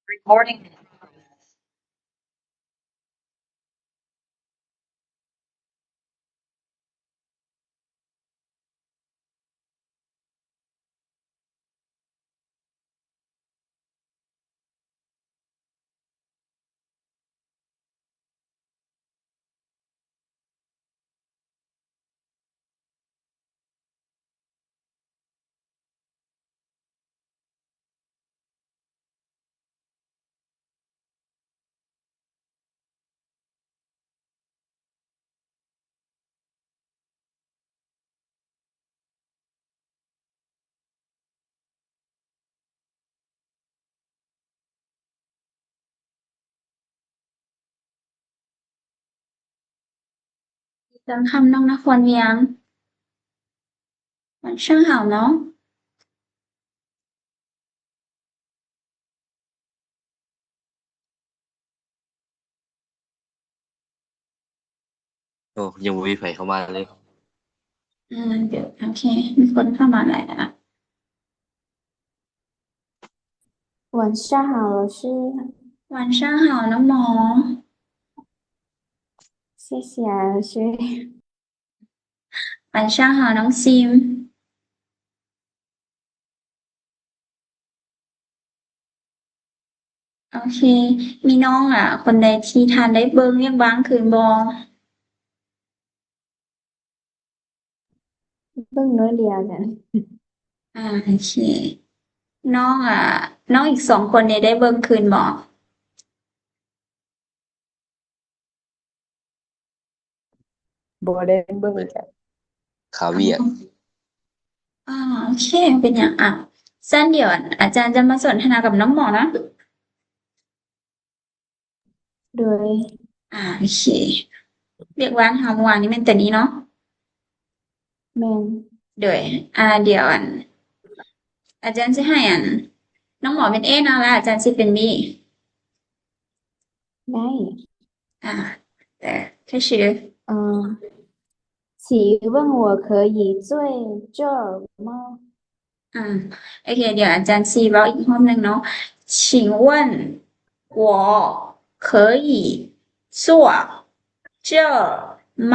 Recording in progress. ຕອນຄ່ຳນ້ອງນະຄອນວຽງ ວັນຊ່າງຫາວເນາະ. ໂອ້ ຍັງບໍ່ມີໃຜເຂົ້າມາເລີຍ. ອ່າ ດຽວ ໂອເຄ ມີຄົນເຂົ້າມາຫຼາຍແລ້ວ. 晚上好，老师。晚上好，ນ້ອງໝໍ. 谢谢，老师。 晚上好 ນ້ອງຊີມ. ໂອເຄ ມີນ້ອງ ອາ ຄົນໃດທີ່ທ່ານໄດ້ເບິ່ງວຽກວາງຄືນບໍ່? ເບິ່ງໜ້ອຍດຽວຈ້ະ. ອາ ໂອເຄ ນ້ອງ ອາ ນ້ອງອີກສອງຄົນນີ້ໄດ້ເບິ່ງຄືນບໍ່? ບໍ່ໄດ້ເບິ່ງຈ້ະ ຄາວຽກ. ອໍ ໂອເຄ ເປັນຫຍັງ. ອ່ະ ຊັ້ນດຽວອາຈານຈະມາສົນທະນາກັບນ້ອງໝໍນະ. ໂດຍ ອາ ໂອເຄ ວຽກວາງເຮົາເມື່ອວານນີ້ແມ່ນໂຕນີ້ເນາະ. ແມ່ນ. ໂດຍ ອາ ດຽວອັນ ອາຈານຊິໃຫ້ອັນ ນ້ອງໝໍເປັນ A ເນາະ ແລ້ວອາຈານຊິເປັນ B. ໄດ້. ອາ ແຕ່ 开始. ເອີ 请问我可以坐这儿吗? ອາ ໂອເຄ ດຽວອາຈານຊິເວົ້າອີກຮອບໜຶ່ງເນາະ. 请问我可以坐这儿吗?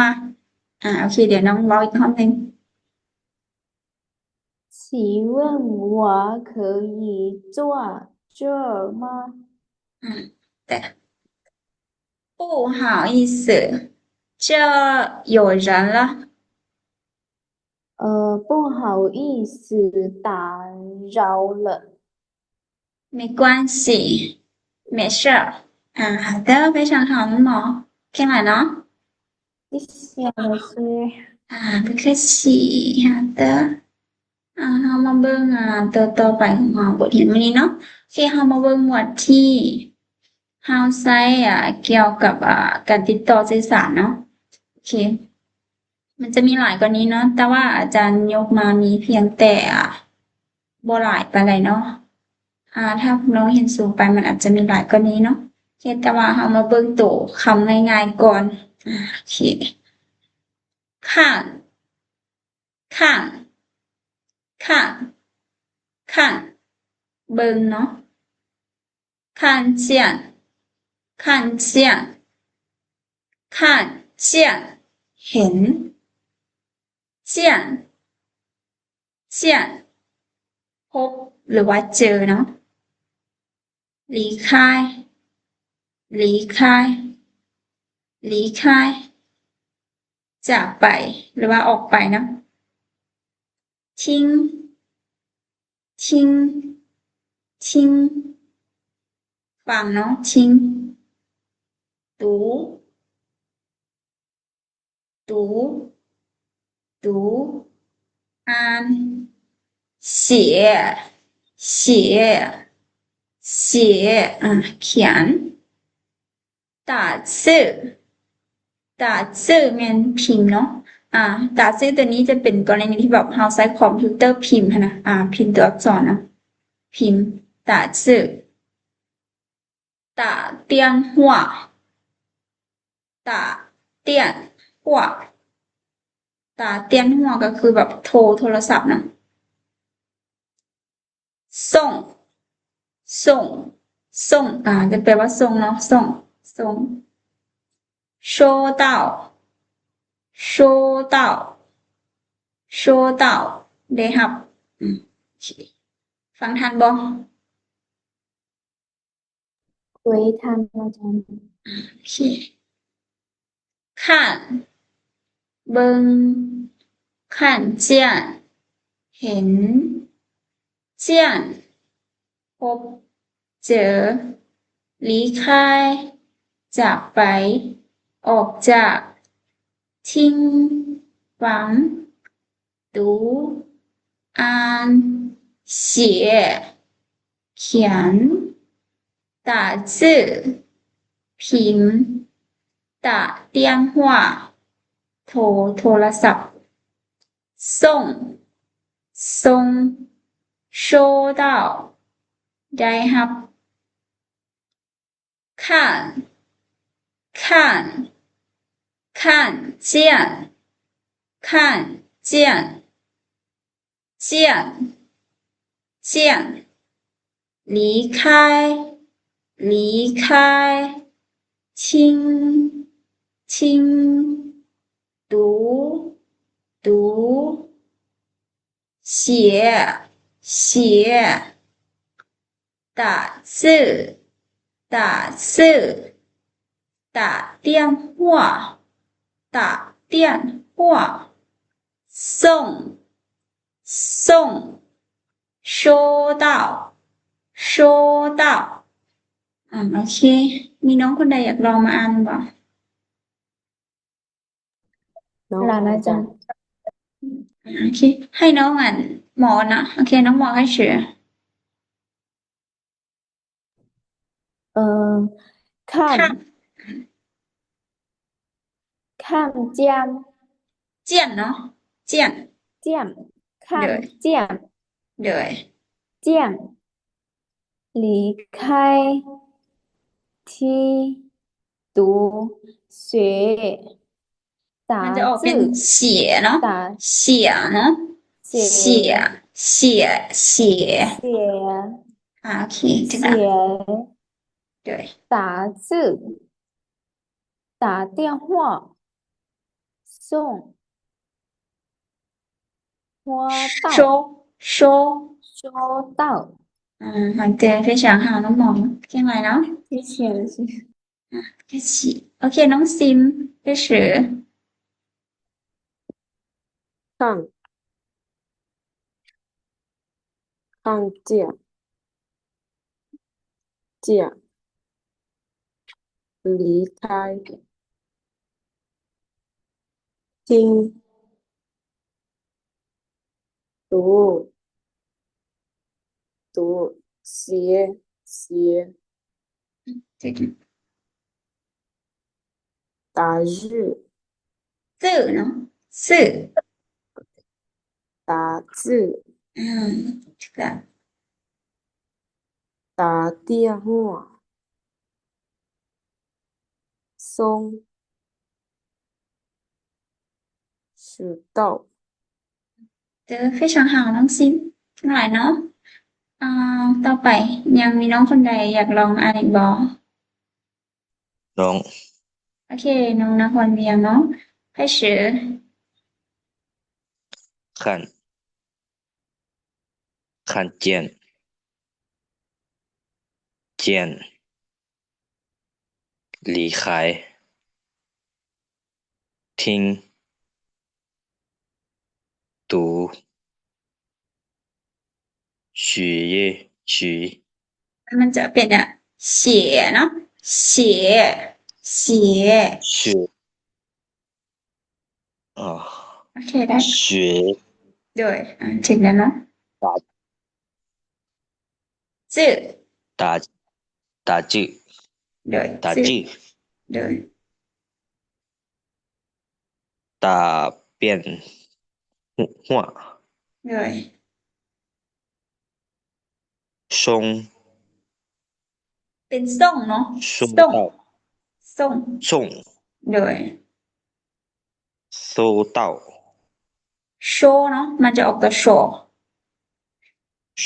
ອາ ໂອເຄ ດຽວນ້ອງເວົ້າອີກຮອບໜຶ່ງ. 请问我可以坐这儿吗? ອາ ແຕ່ 不好意思，这儿有人了。 ເອີ 不好意思打扰了. 没关系，没事儿. ອາ 好的 ໄປຊ່າງເຮົາ ໝໍ ເກັ່ງຫຼາຍເນາະ. 谢谢老师. ອາ 不客气. 好的. ອາ ເຮົາມາເບິ່ງ ອາ ຕົວຕໍ່ໄປຂອງເຮົາ ບົດຮຽນມື້ນີ້ເນາະ. ໂອເຄ ເຮົາມາເບິ່ງໝວດທີ່ເຮົາໃຊ້ ອາ ກ່ຽວກັບ ອາ ການຕິດຕໍ່ສື່ສານເນາະ. ໂອເຄ ມັນຈະມີຫຼາຍກວ່ານີ້ເນາະ ແຕ່ວ່າອາຈານຍົກມາມີພຽງແຕ່ ອາ ບໍ່ຫຼາຍປານໃດເນາະ. ອາ ຖ້າພວກນ້ອງເຫັນສູງໄປ ມັນອາດຈະມີຫຼາຍກວ່ານີ້ເນາະ. ໂອເຄ ແຕ່ວ່າເຮົາມາເບິ່ງໂຕຄຳງ່າຍໆກ່ອນ. ອາ ໂອເຄ 看 看 看 看 ເບິ່ງເນາະ. 看见 看见 看见 ເຫັນ. 见 见 ພົບ ຫຼືວ່າເຈີເນາະ. 离开 离开 离开 ຈາກໄປ ຫຼືວ່າອອກໄປເນາະ. 听 听 听 ຟັງເນາະ. 听 读 读 读 ອ່ານ. 写 写 写 ອ່າ ຂຽນ. 打字 打字 ແມ່ນພິມເນາະ. ອາ 打字 ຕົວນີ້ຈະເປັນກໍລະນີທີ່ແບບເຮົາໃຊ້ຄອມພິວເຕີພິມຫັ້ນນະ. ອາ ພິມຕົວອັກສອນເນາະ ພິມ 打字. 打电话 打电话 打电话 ກໍຄືແບບໂທ ໂທລະສັບນະ. 送 送ສົ່ງ ອ່າ ຈະແປວ່າສົ່ງເນາະ ສົ່ງ ສົ່ງ 收到 收到 收到 ໄດ້ຮັບ ອືມ ໂອເຄ ຟັງທັນບໍ່? ໂດຍ ທ່ານອາຈານ ໂອເຄ 看 ເບິ່ງ 看见 ເຫັນ 见 ພົບ เจอ 离开 ຈາກໄປ ອອກຈາກ ทิ้ງ ฝัງ 读 ອ່ານ 写 ຂຽນ 打字 ພິມ 打电话 ໂທ ໂທລະສັບ 送 ສົ່ງ 收到 ໄດ້ຮັບ 看 看 看见 看见 见 见 离开 离开 ทิ้ง ทิ้ง 读 读 写 写 打字 打字 打电话 打电话 送 送 收到 收到 ອາ ໂອເຄ ມີນ້ອງຄົນໃດຢາກລອງມາອ່ານບໍ່? ນ້ອງ ຫຼານອາຈານ ອາ ໂອເຄ ໃຫ້ນ້ອງ ອັນ ໝໍເນາະ ໂອເຄ ນ້ອງໝໍ 开始 ເອີ 看 看 看见 见ເນາະ 见 见 看 ໂດຍ 见 ໂດຍ 见 离开 ທີ່ 读 学 打 ມັນຈະອອກເປັນ 字 写 ເນາະ 打 写 ເນາະ 写 写 写 写 写 ອ່າ ໂອເຄ ຖືກແລ້ວ 写 ໂດຍ 打字 打电话 送 花到 收 收 收到 ອືມ ໂອເຄ ເກັ່ງຫຼາຍເນາະ ໂອເຄ ໂອເຄ ນ້ອງຊິມ 开始 看 看见 见 离开 听 读 读 写 写 打字 字 ເນາະ 字 打字 ອືມ ຖືກແລ້ວ 打电话 送 收到 ເດີ 非常好 ນ້ອງຊິມ ຫຼາຍເນາະ ອ່າ ຕໍ່ໄປ ຍັງມີນ້ອງຄົນໃດຢາກລອງອ່ານອີກບໍ່? ນ້ອງ ໂອເຄ ນ້ອງນະຄອນວຽງເນາະ 开始 看 看见 见 离开 听 读 学 学 ມັນຈະເປັນ 写 ເນາະ 写 写 学 ອໍ ໂອເຄ ໄດ້ 学 ໂດຍ ອ່າ ຖືກແລ້ວເນາະ 打 字 打 打字 ໂດຍ 打字 ໂດຍ 打电话 ໂດຍ 送 ເປັນສົ່ງເນາະ 收到 ສົ່ງ ສົ່ງ ໂດຍ 收到 ໂຊເນາະ ມັນຈະອອກຕົວໂຊ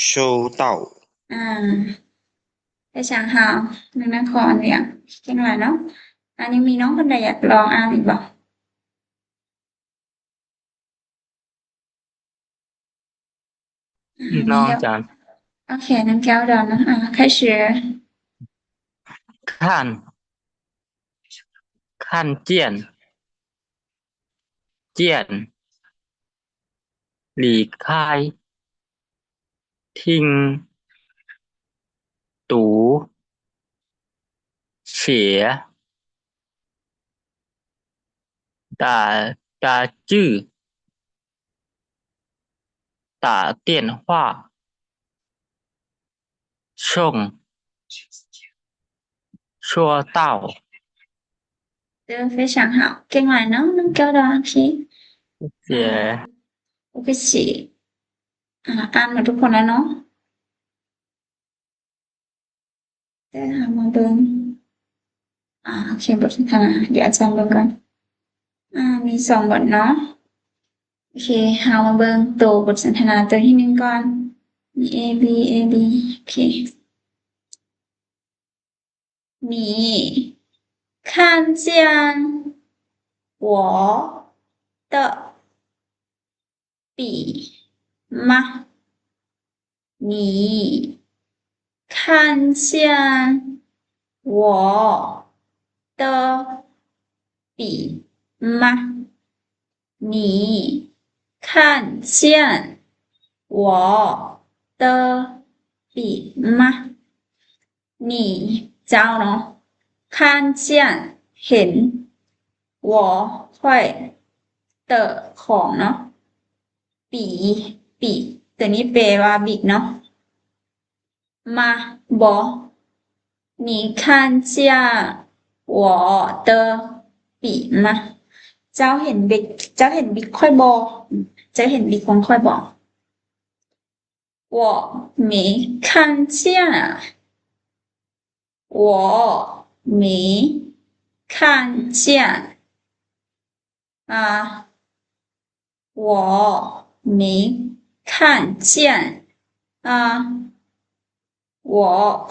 收到 ອ່າ非常好 ນັກຮຽນ ເກັ່ງຫຼາຍເນາະ. ອັນນີ້ມີນ້ອງຄົນໃດຢາກລອງອ່ານອີກບໍ່? ນ້ອງອາຈານ. ໂອເຄ ນ້ອງແກ້ວດອນເນາະ. ອ່າ 开始. 看 看见 见 离开 听 读 写 打打字 打电话 送 说到. 对，非常好 ເກັ່ງຫຼາຍເນາະ ນ້ອງແກ້ວດອນ. ໂອເຄ 谢谢. ໂອເຄ ອ່າ ອ່ານໝົດທຸກຄົນແລ້ວເນາະ. ແຕ່ເຮົາມາເບິ່ງ ອ່າ ໂອເຄ ບົດສົນທະນາ ດຽວອາຈານເບິ່ງກ່ອນ. ອ່າ ມີສອງບົດເນາະ. ໂອເຄ ເຮົາມາເບິ່ງໂຕບົດສົນທະນາໂຕທີໜຶ່ງກ່ອນ. ມີ A B A B ໂອເຄ. 你看见我的笔吗？你看见我的笔吗？你看见我的笔吗？ 你 ເຈົ້າເນາະ, 看见 ເຫັນ, 我 ຂ້ອຍ, 的 ຂອງເນາະ, 笔 笔 ໂຕນີ້ແປວ່າບິກເນາະ, 吗 ບໍ່, 你看见我的笔吗? ເຈົ້າເຫັນບິກ, ເຈົ້າເຫັນບິກຂ້ອຍບໍ່? ເຈົ້າເຫັນບິກຂອງຂ້ອຍບໍ່? 我没看见啊，我没看见啊，我没看见啊，我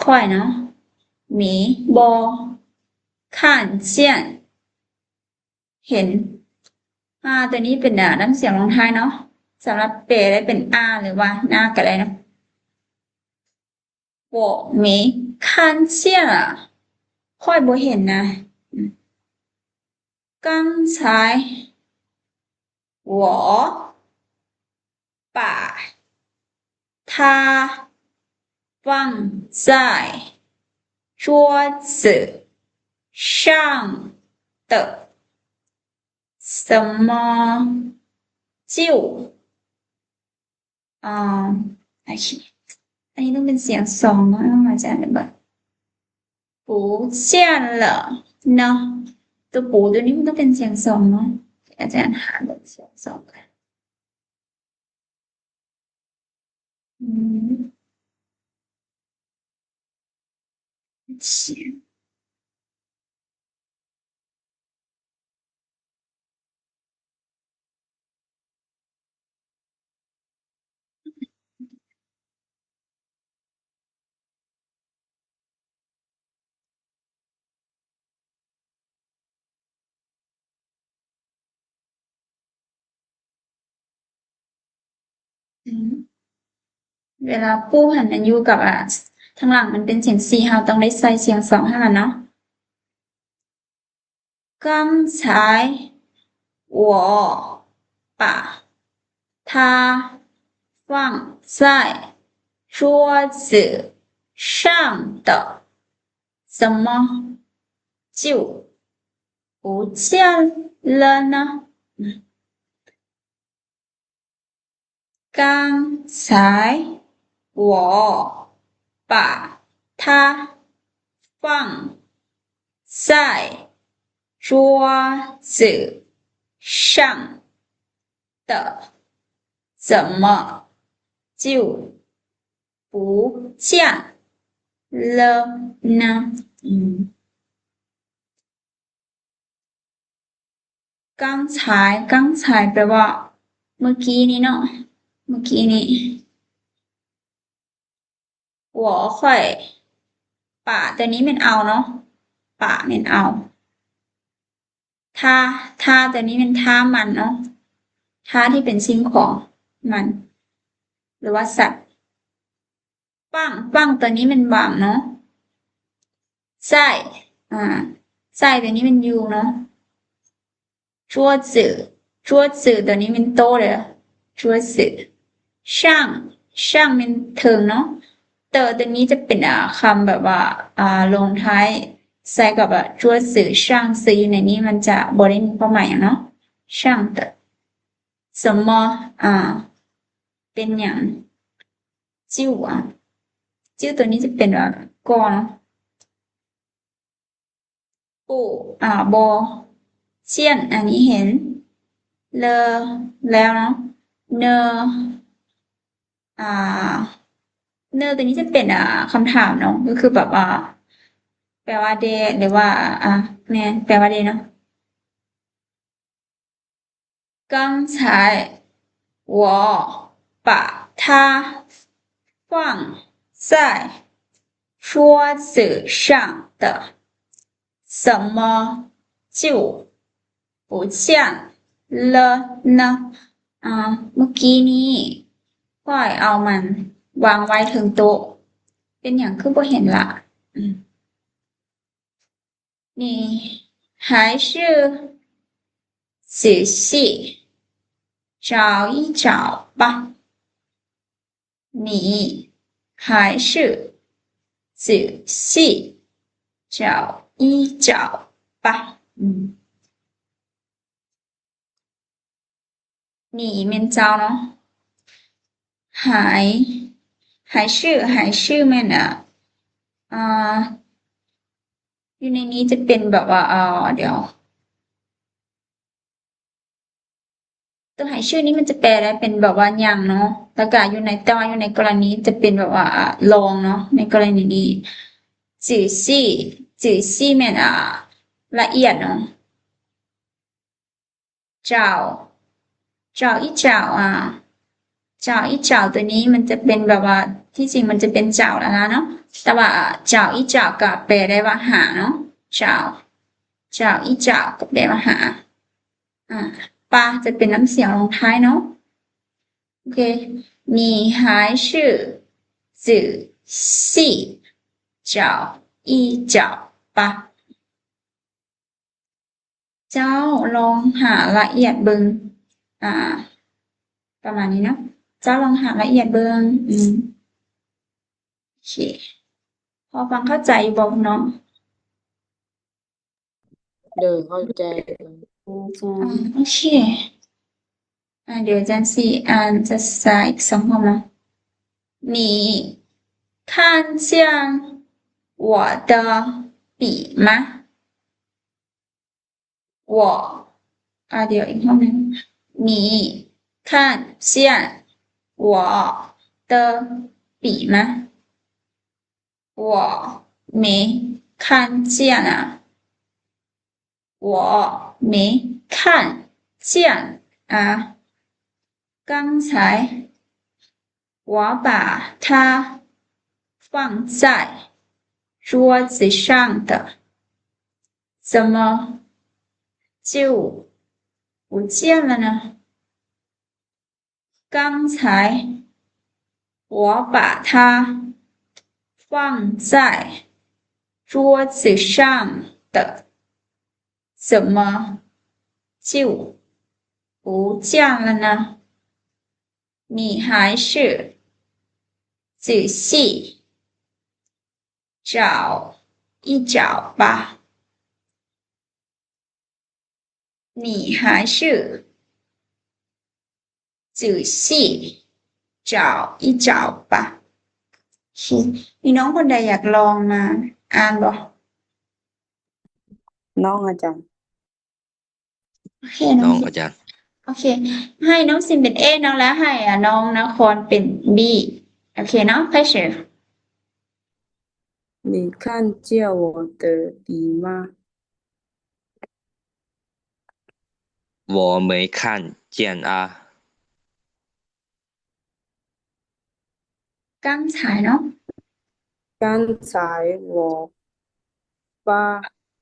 ຂ້ອຍເນາະ, 没 ບໍ່, 看见 ເຫັນ. ອ່າ ໂຕນີ້ເປັນ ອ່າ ນ້ຳສຽງລົງທ້າຍເນາະ, ສຳລັບແປໄດ້ເປັນ ອາ ຫຼືວ່າ ນາ ກໍໄດ້ເນາະ. 我没看见啊, ຂ້ອຍບໍ່ເຫັນນະ. 刚才 我把它放在桌子上的，怎么就 ອ່າ ໂອເຄ ອັນນີ້ຕ້ອງເປັນສຽງສອງເນາະ ອາຈານເບິ່ງ 不见了 ເນາະ, ຕົວ 不 ຕົວນີ້ມັນຕ້ອງເປັນສຽງສອງເນາະ, ອາຈານຫາເບິ່ງສຽງສອງກ່ອນ. ອືມ ອືມ ເວລາປູ້ຫັ້ນ ມັນຢູ່ກັບ ອ່າ ທາງຫຼັງມັນເປັນສຽງສີ່ ເຮົາຕ້ອງໄດ້ໃສ່ສຽງສອງຫັ້ນລະເນາະ. 刚才我把它放在桌子上的，怎么就不见了呢？ 刚才我把它放在桌子上的，怎么就不见了呢？嗯。 刚才 刚才 ແປວ່າເມື່ອກີ້ນີ້ເນາະ ເມື່ອກີ້ນີ້. 我会把 ຕົວນີ້ແມ່ນເອົາເນາະ 把 ແມ່ນເອົາ 它 它 ຕົວນີ້ແມ່ນ它 ມັນເນາະ 它 ທີ່ເປັນສິ່ງຂອງ ມັນ ຫຼືວ່າສັດ 放 放 ຕົວນີ້ແມ່ນວາງເນາະ 在 ອາ 在 ຕົວນີ້ແມ່ນຢູ່ເນາະ 桌子 桌子 ຕົວນີ້ແມ່ນໂຕະເດີ 桌子 上 上 ແມ່ນເທິງເນາະ 的 ຕົວນີ້ຈະເປັນ ອາ ຄຳແບບວ່າ ອາ ລົງທ້າຍໃສ່ກັບ 桌子上 ຊຶ່ງຢູ່ໃນນີ້ມັນຈະບໍ່ໄດ້ມີຄວາມໝາຍຫຍັງເນາະ 上的 什么 ອາ ເປັນຫຍັງ 酒 ອາ 酒 ຕົວນີ້ຈະເປັນວ່າກໍເນາະ 不 ອາ ບໍ່ 见 ອັນນີ້ເຫັນ 了 ແລ້ວເນາະ 呢 ອາ 呢 ຕົວນີ້ຈະເປັນ ອາ ຄຳຖາມເນາະ ກໍຄືແບບວ່າ ແປວ່າແດ່ ຫຼືວ່າ ອາ ແມ່ນ ແປວ່າແດ່ເນາະ 刚才我把它放在桌子上的，怎么就不见了呢？ ອາ ເມື່ອກີ້ນີ້ຂ້ອຍເອົາມັນວາງໄວ້ເທິງໂຕະ ເປັນຫຍັງຄືບໍ່ເຫັນລະ? ອາ 你还是仔细找一找吧。你还是仔细找一找吧。 ອືມ 你 ແມ່ນເຈົ້າເນາະ 还 还是 还是 ແມ່ນ ອາ ອ່າ ຢູ່ໃນນີ້ຈະເປັນແບບວ່າ ອ່າ ດຽວ ຕົວ 还是 ນີ້ມັນຈະແປໄດ້ເປັນແບບວ່າຍັງເນາະ ແລ້ວກະຢູ່ໃນ ແຕ່ວ່າຢູ່ໃນກໍລະນີຈະເປັນແບບວ່າ ອ່າ ລອງເນາະ ໃນກໍລະນີນີ້ 仔细 仔细 ແມ່ນ ອ່າ ລະອຽດເນາະ 找 找一找 ອ່າ 找一找 ຕົວນີ້ມັນຈະເປັນແບບວ່າ ທີ່ຈິງມັນຈະເປັນ 找 ແລ້ວນະເນາະ ແຕ່ວ່າ 找一找 ກໍແປໄດ້ວ່າຫາເນາະ 找 找一找 ກໍແປວ່າຫາ ອ່າ 吧 ຈະເປັນນ້ຳສຽງລົງທ້າຍເນາະ ໂອເຄ 你还是仔细找一找吧。 ເຈົ້າລອງຫາລະອຽດເບິ່ງ ອ່າ ປະມານນີ້ເນາະ ເຈົ້າລອງຫາລະອຽດເບິ່ງ ອືມ ໂອເຄ ພໍຟັງເຂົ້າໃຈຢູ່ບໍ່ນ້ອງ? ໂດຍ ເຂົ້າໃຈ ອືມ ເຈົ້າ ອ່າ ໂອເຄ ອ່າ ດຽວຈັນຊິອ່ານຊ້າໆ ອີກສອງຮອບເນາະ 你看见我的笔吗？ 我 ອ່າ ດຽວອີກຮອບໜຶ່ງ 你看见我的笔吗？我没看见啊。我没看见啊。刚才我把它放在桌子上的，怎么就不见了呢？刚才我把它放在桌子上的，怎么就不见了呢？ 你还是仔细找一找吧。你还是仔细找一找吧。 ໂອເຄ ມີນ້ອງຄົນໃດຢາກລອງມາອ່ານບໍ່? ນ້ອງອາຈານ. ໂອເຄ ນ້ອງ ນ້ອງອາຈານ ໂອເຄ ໃຫ້ນ້ອງຊິມເປັນ A ເນາະ ແລ້ວໃຫ້ ອາ ນ້ອງນະຄອນເປັນ B ໂອເຄເນາະ 开始。 你看见我的笔吗？我没看见啊。 刚才ເນາະ刚才我把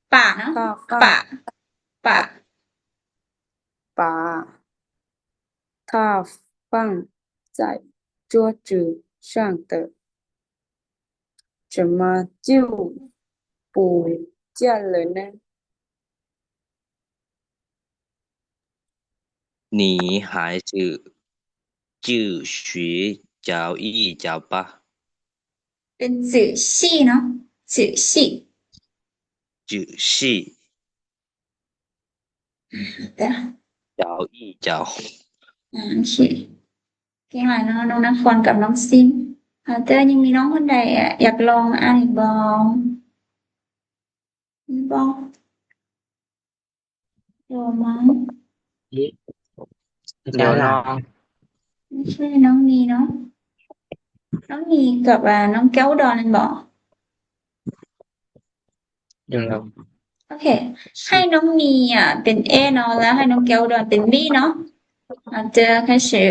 把เนาะ 它放 把把把它放在桌子上的，怎么就不见了呢？你还是继续找一找吧。 ເປັນຈືຊີເນາະ ຈືຊີ 继续 ເດີ 找一找。 ອ່າ ໂອເຄ ເກັ່ງຫຼາຍເນາະ ນ້ອງນະຄອນກັບນ້ອງຊິມ. ເອີ ແຕ່ຍັງມີນ້ອງຄົນໃດ ອາ ຢາກລອງອ່ານອີກບໍ່? ມີບໍ່? ໂດມາ ດຽວລອງ ໂອເຄ ນ້ອງມີເນາະ ນ້ອງມີກັບ ອາ ນ້ອງແກ້ວອຸດອນແມ່ນບໍ່? ດຽວລອງ ໂອເຄ ໃຫ້ນ້ອງມີ ອາ ເປັນ A ເນາະ ແລ້ວໃຫ້ນ້ອງແກ້ວອຸດອນເປັນ B ເນາະ. ເອົາເຈີ ຄາເຊີ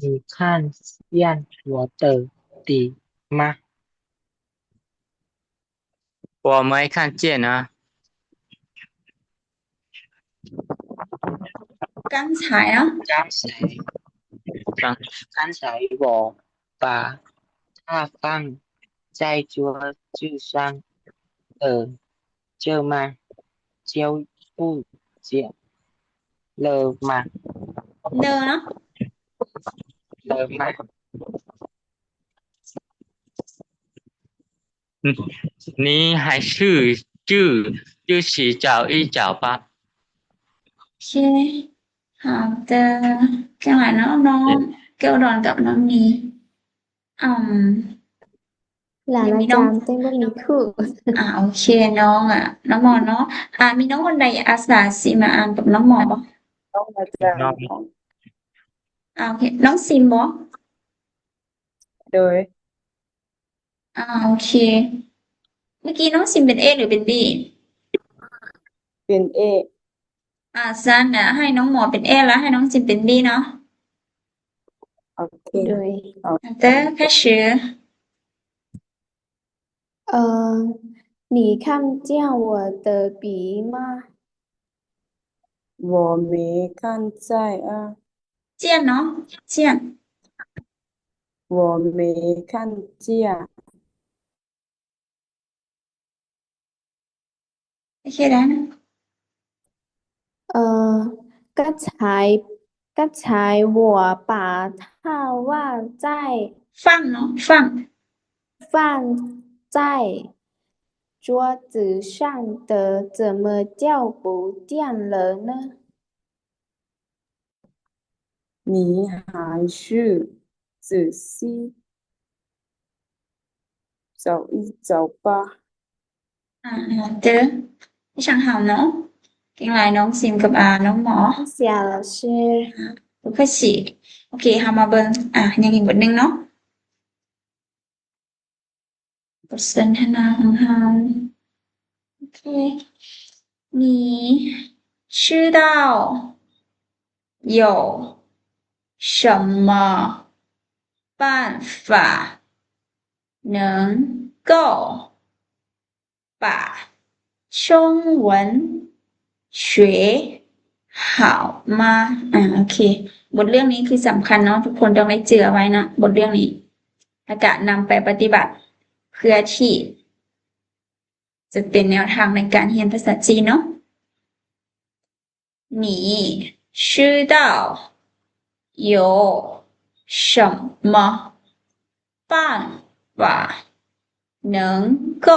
你看见我的笔吗？ 我没看见啊。 刚才 ເນາະ 刚才，刚，刚才我把它放在桌子上的这么久不见了吗？ ເນີເນາະ 了吗？ 你还是自，自己找一找吧。 ໂອເຄ ຫາແຕ່ ແກ່ງຫຼາຍເນາະ ນ້ອງແກ້ວດອນກັບນ້ອງນີ ອືມ ຫຼານອາຈານແຕ່ບໍ່ມີຄູ ອ່າ ໂອເຄ ນ້ອງ ອາ ນ້ອງໝໍເນາະ ອາ ມີນ້ອງຄົນໃດອາສາຊິມາອ່ານກັບນ້ອງໝໍບໍ່? น้องอาจารย์ ອ່າ ໂອເຄ ນ້ອງຊິມບໍ່? โดย ອ່າ ໂອເຄ ເມື່ອກີ້ນ້ອງຊິມເປັນ A ຫຼືເປັນ B? เป็น A ອ່າ ຊັ້ນນະ ໃຫ້ນ້ອງໝໍເປັນ A ແລ້ວໃຫ້ນ້ອງຊິມເປັນ B ເນາະ โอเค ໂດຍ ເຕີ ແຄຊເຊີ 呃，你看见我的笔吗？我没看见啊。 ຈຽນເນາະ ຈຽນ 我没看见。 ໂອເຄ ໄດ້ນະ 呃，刚才，刚才我把它忘在 ຝັງເນາະ ຝັງ 忘在桌子上的，怎么就不见了呢？ 你还是仔细找一找吧。 ອ່າ ເຕີ ຊ່າງເຮົາເນາະ ເກັ່ງຫຼາຍນ້ອງຊິມກັບ ອາ ນ້ອງໝໍ 谢谢老师。 ບໍ່ຄ່ອຍຊິ ໂອເຄ ເຮົາມາເບິ່ງ ອາ ຍັງອີກບົດໜຶ່ງເນາະ ບົດສົນທະນາຂອງເຮົາ ໂອເຄ 你知道有什么办法能够 把中文学好吗？ ອ່າ ໂອເຄ ບົດເລື່ອງນີ້ຄືສຳຄັນເນາະ ທຸກຄົນຕ້ອງໄດ້ຈື່ເອົາໄວ້ເນາະ ບົດເລື່ອງນີ້ ແລ້ວກະນຳໄປປະຕິບັດ ເພື່ອທີ່ຈະເປັນແນວທາງໃນການຮຽນພາສາຈີນເນາະ. 你知道有什么办法能够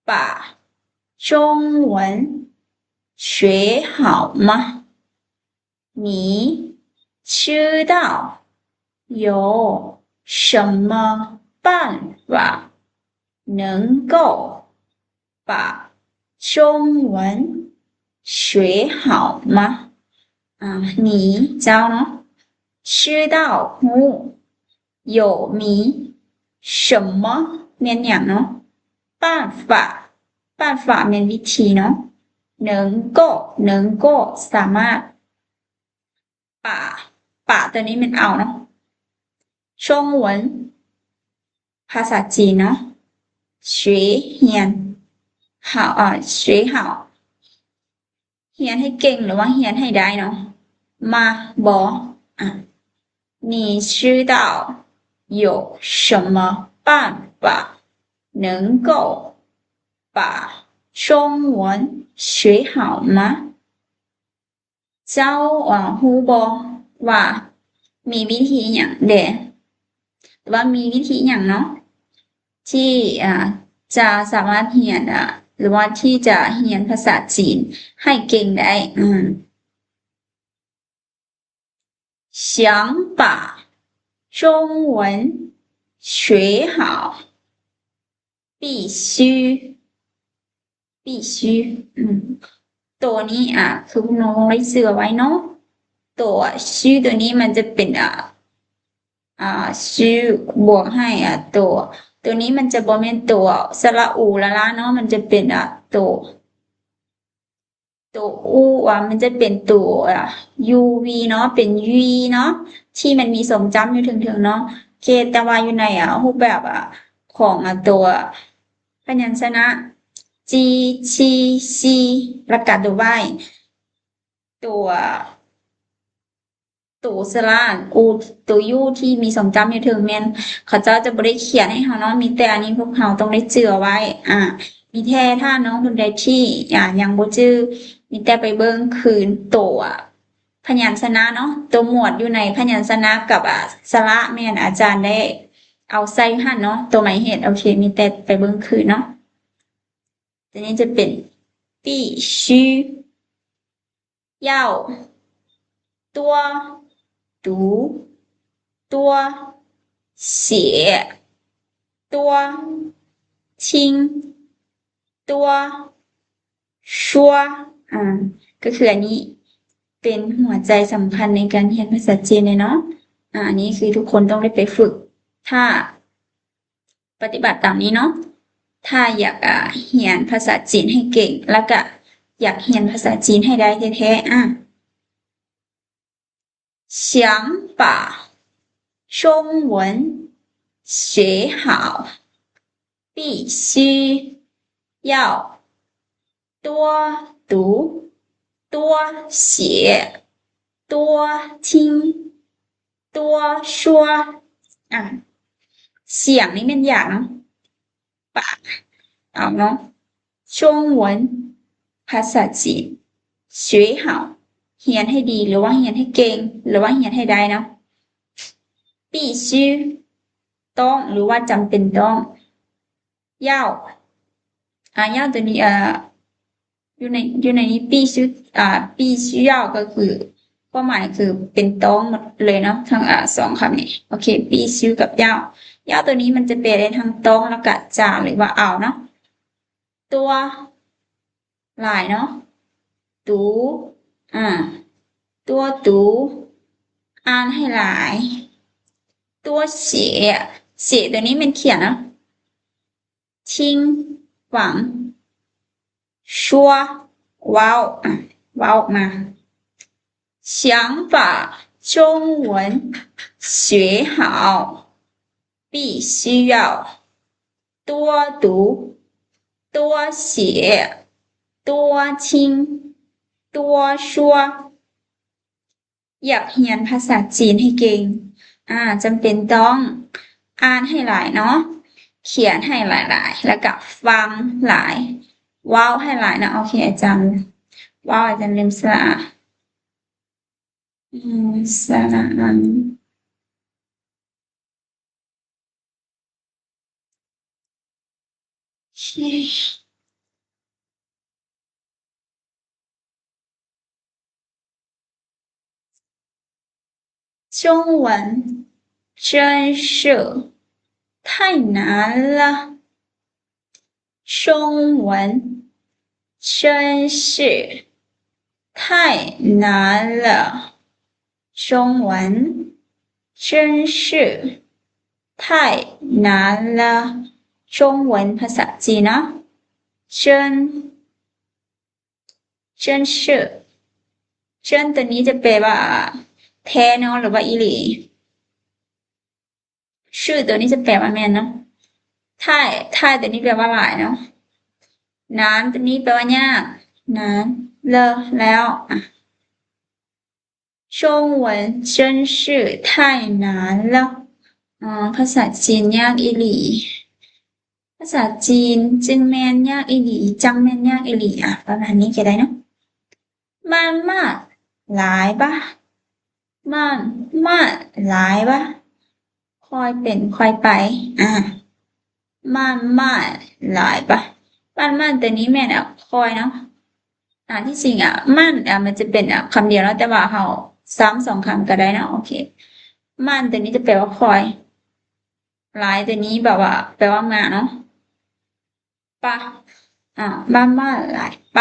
把中文学好吗？你知道有什么办法能够 把中文学好吗？ ອ່າ 你 ເຈົ້າເນາະ 知道 ຮູ້ 有 ມີ 什么 ແມ່ນຫຍັງເນາະ 办法 办法 ແມ່ນວິທີເນາະ 能够 能够 ສາມາດ 把 把 ຕົວນີ້ແມ່ນເອົາເນາະ 中文ພາສາຈີນເນາະ 学 ຮຽນ 好 ເອີ 学好 ຮຽນໃຫ້ເກັ່ງ ຫຼືວ່າຮຽນໃຫ້ໄດ້ເນາະ 吗 ບໍ່ ອາ 你知道有什么办法能够把中文学好吗 ເຈົ້າ ອາ ຮູ້ບໍ່ວ່າມີວິທີຫຍັງແດ່ ຫຼືວ່າມີວິທີຫຍັງເນາະ ທີ່ ອາ ຈະສາມາດຮຽນ ອາ ຫຼືວ່າທີ່ຈະຮຽນພາສາຈີນໃຫ້ເກັ່ງໄດ້ ອາ 想把中文学好 必须 必须 ອືມ ໂຕນີ້ ອາ ຄືພວກນ້ອງໄດ້ຊື່ເອົາໄວ້ເນາະ ໂຕ ອາ ຊື່ ໂຕນີ້ມັນຈະເປັນ ອາ ອາ ຊື່ ບວກໃຫ້ ອາ ໂຕ ໂຕນີ້ມັນຈະບໍ່ແມ່ນໂຕ ສະຫຼະ ອູ ລະລາ ເນາະ ມັນຈະເປັນ ອາ ໂຕ ໂຕອູ ອາ ມັນຈະເປັນໂຕ ອາ ຢູວີ ເນາະ ເປັນ ຢູ ເນາະ ທີ່ມັນມີສອງຈ້ຳຢູ່ເທິງໆ ເນາະ ໂອເຄ ແຕ່ວ່າຢູ່ໃນ ອາ ຮູບແບບ ອາ ຂອງ ອາ ໂຕພະຍັນຊະນະ ຈີ ຊີ ຊີ ແລ້ວກະໂຕວາຍ ໂຕ ໂຕສະຫຼະ ອູ ໂຕຢູທີ່ມີສອງຈ້ຳຢູ່ເທິງ ແມ່ນເຂົາເຈົ້າຈະບໍ່ໄດ້ຂຽນໃຫ້ເຮົາເນາະ ມີແຕ່ອັນນີ້ພວກເຮົາຕ້ອງໄດ້ຈື່ເອົາໄວ້ ອາ ມີແຕ່ຖ້ານ້ອງຄົນໃດທີ່ ອາ ຍັງບໍ່ຈື່ ມີແຕ່ໄປເບິ່ງຄືນໂຕ ອາ ພະຍັນຊະນະເນາະ ໂຕໝວດຢູ່ໃນພະຍັນຊະນະກັບ ອາ ສະຫຼະ ແມ່ນອາຈານໄດ້ເອົາໃສ່ຢູ່ຫັ້ນເນາະ ໂຕໝາຍເຫດ ໂອເຄ ມີແຕ່ໄປເບິ່ງຄືນເນາະ ໂຕນີ້ຈະເປັນ ປີຊີ 要 ຕົວ ດູ ຕົວ ເສຍ ຕົວ ທິງ ຕົວ ຊວ ອາ ກໍຄືອັນນີ້ເປັນຫົວໃຈສຳຄັນໃນການຮຽນພາສາຈີນເລີຍເນາະ ອາ ອັນນີ້ຄືທຸກຄົນຕ້ອງໄດ້ໄປຝຶກ ຖ້າ ປະຕິບັດຕາມນີ້ເນາະ ຖ້າຢາກ ອາ ຮຽນພາສາຈີນໃຫ້ເກັ່ງ ແລ້ວກະຢາກຮຽນພາສາຈີນໃຫ້ໄດ້ແທ້ໆ ອາ 想把中文学好，必须要 多读、多写、多听、多说 ອາ ສຽງນີ້ແມ່ນຢາກເນາະ ປາກ ເອົາເນາະ 中文 ພາສາຈີນ 学好 ຮຽນໃຫ້ດີ ຫຼືວ່າຮຽນໃຫ້ເກັ່ງ ຫຼືວ່າຮຽນໃຫ້ໄດ້ເນາະ 必须 ຕ້ອງ ຫຼືວ່າຈຳເປັນຕ້ອງ 要 ອາ 要 ໂຕນີ້ ເອີ ຢູ່ໃນ ຢູ່ໃນນີ້ 必须 ອາ 必须要 ກໍຄື ຄວາມໝາຍຄືເປັນຕ້ອງໝົດເລີຍເນາະ ທັງ ອາ ສອງຄຳນີ້ ໂອເຄ 必须 ກັບ 要 要 ໂຕນີ້ມັນຈະແປໄດ້ທັງຕ້ອງ ແລ້ວກະຈະ ຫຼືວ່າເອົາເນາະ 多 ຫຼາຍເນາະ 读 ອາ 多读 ອ່ານໃຫ້ຫຼາຍ 多写 写 ໂຕນີ້ແມ່ນຂຽນເນາະ 听 ຟັງ 说 ເວົ້າ ອາ ເວົ້າອອກມາ 想把中文学好，必须要 多读、多写、多听、多说 ຢາກຮຽນພາສາຈີນໃຫ້ເກັ່ງ ອາ ຈຳເປັນຕ້ອງອ່ານໃຫ້ຫຼາຍເນາະ ຂຽນໃຫ້ຫຼາຍໆ ແລ້ວກະຟັງຫຼາຍ ເວົ້າໃຫ້ຫຼາຍເນາະ ໂອເຄ ອາຈານ ເວົ້າ ອາຈານລືມສະຫຼະ ອືມ ສະຫຼະອັນ 中文真是太难了。 中文真是太难了。中文真是太难了。中文 ພາສາຈີນເນາະ 真 真是 真 ໂຕນີ້ຈະແປວ່າ ແທ້ເນາະ ຫຼືວ່າອີ່ຫຼີ 是 ໂຕນີ້ຈະແປວ່າແມ່ນເນາະ太 太 ຕົວນີ້ແປວ່າຫຼາຍເນາະ 难 ຕົວນີ້ແປວ່າຍາກ 难 ເລີ ແລ້ວ ອ່ະ 中文真是太难了 ເອີ ພາສາຈີນຍາກອີ່ຫຼີ ພາສາຈີນຈຶ່ງແມ່ນຍາກອີ່ຫຼີ ຈັ່ງແມ່ນຍາກອີ່ຫຼີ ອ່ະ ປະມານນີ້ກໍໄດ້ເນາະ 慢慢来吧 慢慢来吧 ຄ່ອຍເປັນຄ່ອຍໄປ ອ່າ 慢慢来吧 慢慢 ຕົວນີ້ແມ່ນ ອ່າ ຄ່ອຍເນາະ ອ່າ ທີ່ຈິງ ອ່າ 慢 ອ່າ ມັນຈະເປັນ ອ່າ ຄຳດຽວເນາະ ແຕ່ວ່າເຮົາຊ້ຳສອງຄຳກໍໄດ້ເນາະ ໂອເຄ 慢 ຕົວນີ້ຈະແປວ່າຄ່ອຍ 来 ຕົວນີ້ແບບວ່າແປວ່າມາເນາະ 吧 ອ່າ 慢慢来吧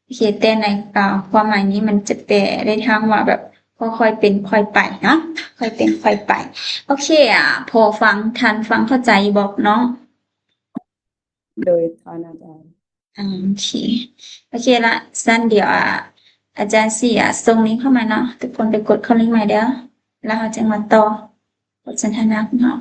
ໂອເຄ ແຕ່ໃນ ອ່າ ຄວາມໝາຍນີ້ມັນຈະແປໄດ້ທັງວ່າແບບຄ່ອຍໆເປັນຄ່ອຍໄປເນາະ ຄ່ອຍເປັນຄ່ອຍໄປ ໂອເຄ ອ່າ ພໍຟັງ ທັນຟັງ ເຂົ້າໃຈຢູ່ບໍ່ນ້ອງ? ໂດຍ ທ່ານອາຈານ ອ່າ ໂອເຄ ໂອເຄລະ ຊັ້ນດຽວ ອ່າ ອາຈານຊິ ອ່າ ສົ່ງລິງເຂົ້າມາເນາະ ທຸກຄົນໄປກົດເຂົ້າລິງໃໝ່ເດີ້ ແລ້ວເຮົາຈຶ່ງມາຕໍ່ບົດສົນທະນາຂອງເຮົາ.